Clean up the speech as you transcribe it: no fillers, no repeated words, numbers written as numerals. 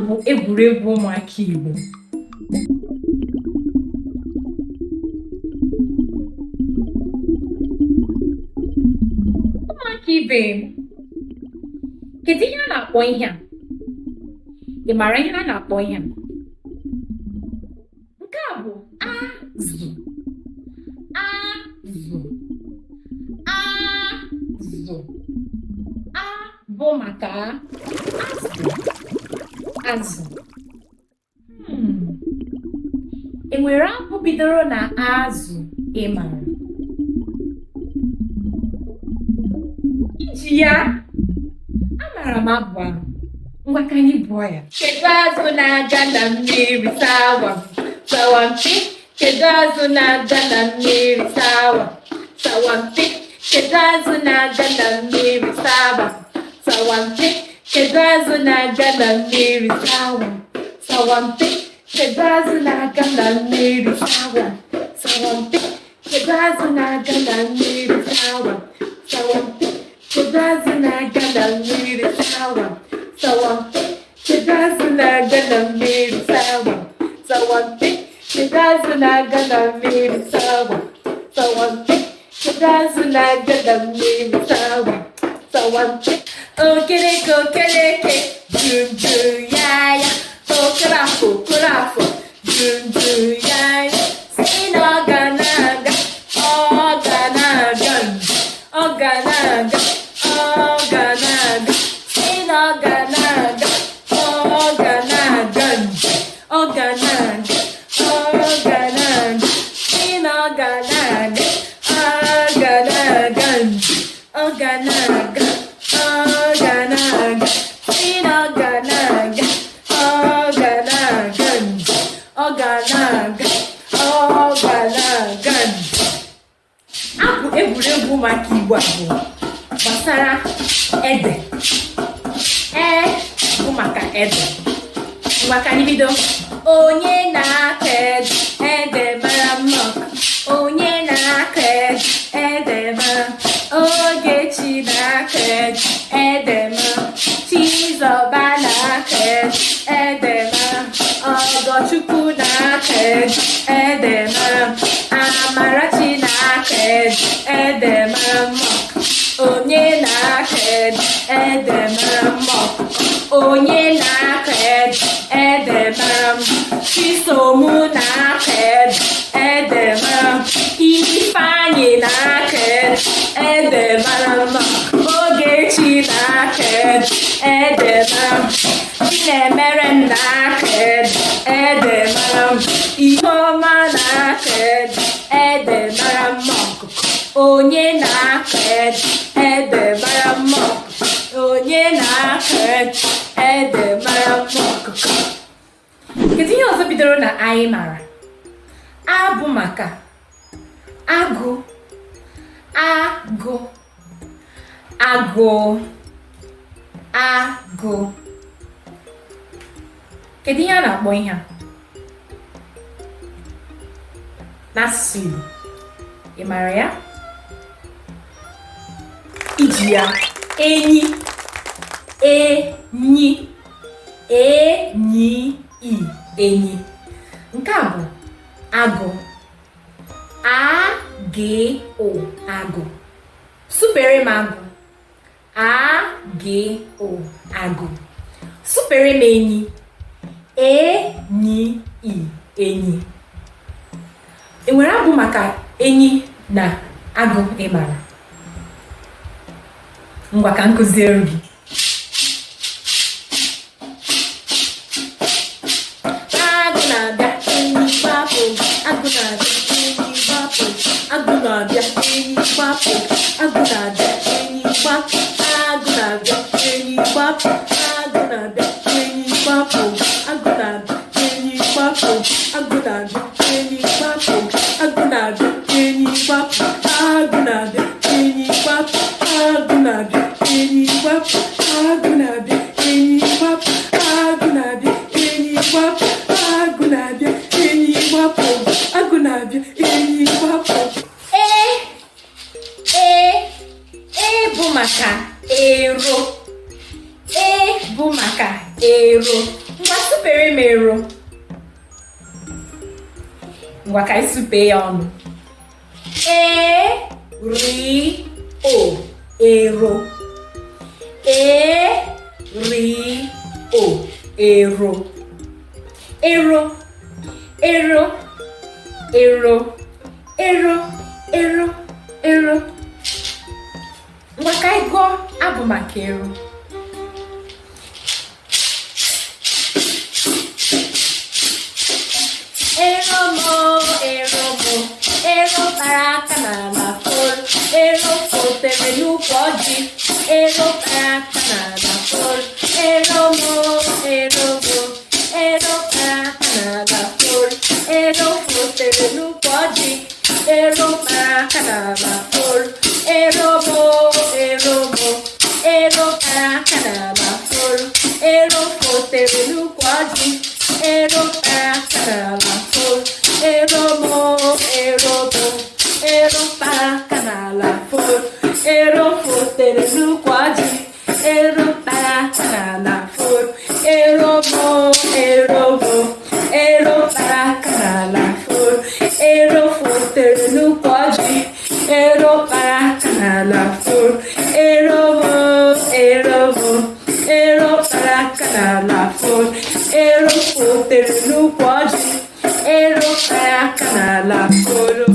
Abụ egwuregwu ụmụaka Igbo. Ụmụaka ibe m, kedu ihe a na-akpọ ihe a? Ị maara ihe a na-akpọ ihe a? Nke a bụ azụ. Azụ. Azụ. A bụ maka azụ. Azụ. E nwere abụ bidoro na azụ ị maara? Iji ya, amaara m abụ ahụ. Ngwa ka anyị bụọ ya. Kedu azụ na-aga na mmiri sawa sawampi? Kedu azụ na-aga na mmiri sawa sawampi? Kedu azụ na-aga na mmiri sawa sawampi? Kedu azụ na-aga na mmiri sawa sawampi? Kedu azụ na-aga na mmiri sawa sawampi? Kedu azụ na-aga na mmiri sawa sawampi? Kedu azụ na-aga na mmiri sawa sawampi? Kedu azụ na-aga na mmiri sawa sawampi? Kedu azụ na-aga na mmiri sawa sawampi? Kedu azụ na-aga na mmiri sawa sawampi? Okereke okereke junju ya ya, okorafọ okorafọ junju ya ya, si na ọ ga na-aga, ọ ga na-aga, ọ ga na-aga, ọ ga na-aga, si na ọ ga na-aga, ọ ga na-aga, ọ ga na-aga, ọ ga na-aga, si na ọ ga na-aga, ọ ga na-aga, ọ ga na-aga, ọ ga na-aga, si na ọ ga na-aga, ọ ga na-aga, ọ ga na-aga, ọ ga na-aga. Abụ egwuregwu ụmụaka Igbo a bụ gbasara ede. E bụ maka ede. Ngwa ka anyị bido. Onye na-akọ ede, ede mara mma. Onye na-akọ ede, ede mara. Ogechi na-akọ ede, ede mara. Chizọba na-akọ ede, ede mara. Ọgọchukwu na-akọ ede, ede mara. Amarachi na-akọ ede, ede mara mma. Onye na-akọ ede, ede mara mma. Onye na-akọ ede, ede mara mma. Chisom na-akọ ede, ede mara mma. Ifeanyị na-akọ ede, ede mara mma. Ogechi na-akọ ede, ede mara mma. Chinemerem na-akọ ede, ede mara mma. Ihuọma na-akọ ede, ede mara mma ọkụkọ. Onye na-akọ ede, ede mara mma ọkụkọ. Onye na-akọ ede, ede mara mma ọkụkọ. Kedu ihe ọzọ bidoro na anyị mara? A bụ maka agụ, agụ, agụ, agụ. Kedu ihe a na-akpọ ihe a n'asụsụ Igbo? Ị mara ya? Iji ya, enyi, enyi, enyi, i, enyi. Nke a bụ agụ. A, G, O, agụ. Supere m agụ. A, G, O, agụ. Supere m enyi. E, nyi, i, enyi. E nwere abụ maka enyi na agụ ị mara? Ngwa ka m kụziere gị. Agụ na-abịa, enyi gbapụ. Agụ na-abịa, enyi gbapụ. Agụ na-abịa, enyi gbapụ. Agụ na-abịa, enyi gbapụ. Agụ na-abịa, enyi gbapụ. Agụ na-abịa, enyi gbapụ. Agụ na-abịa, enyi gbapụ. Agụ na-abịa, enyi gbapụ. Agụ na-abịa, enyi gbapụ. Agụ na-abịa, enyi gbapụ. Agụ na-abịa, enyi gbapụ. Agụ na-abịa, enyi gbapụ. Agụ na-abịa, enyi gbapụ. Agụ na-abịa, enyi gbapụ. Agụ na-abịa, enyi gbapụ. E, e, e bụ maka ero. E bụ maka ero. Ngwa Supere m ero. Ngwa, ka anyị supee ya ọnụ. E, ri, o, ero. E, ri, o, ero. Ero, ero, ero, ero, ero, ero. Ngwa, ka anyị gụọ abụ maka ero. Ero mo, ero mo, ero kpara aka n'ala foro, ero fotere n'ukwu ọjị, ero kpara aka n'ala foro, ero mo, ero mo, ero kpara aka n'ala foro, ero fotere n'ukwu ọjị, ero kpara aka n'ala foro, ero mo, ero mo, ero kpara aka n'ala foro, ero fotere n'ukwu ọjị, ero kpara aka n'ala foro, ero mo, ero mo, ero kpara aka n'ala foro, ero fotere n'ukwu ọjị, ero kpara aka n'ala foro, ero mo, ero mo, ero kpara aka n'ala foro, ero fotere n'ukwu ọjị, ero kpara aka n'ala foro, ero mo, ero mo, ero kpara aka n'ala foro, ero fotere n'ukwu ọjị, ero kpara aka n'ala foro.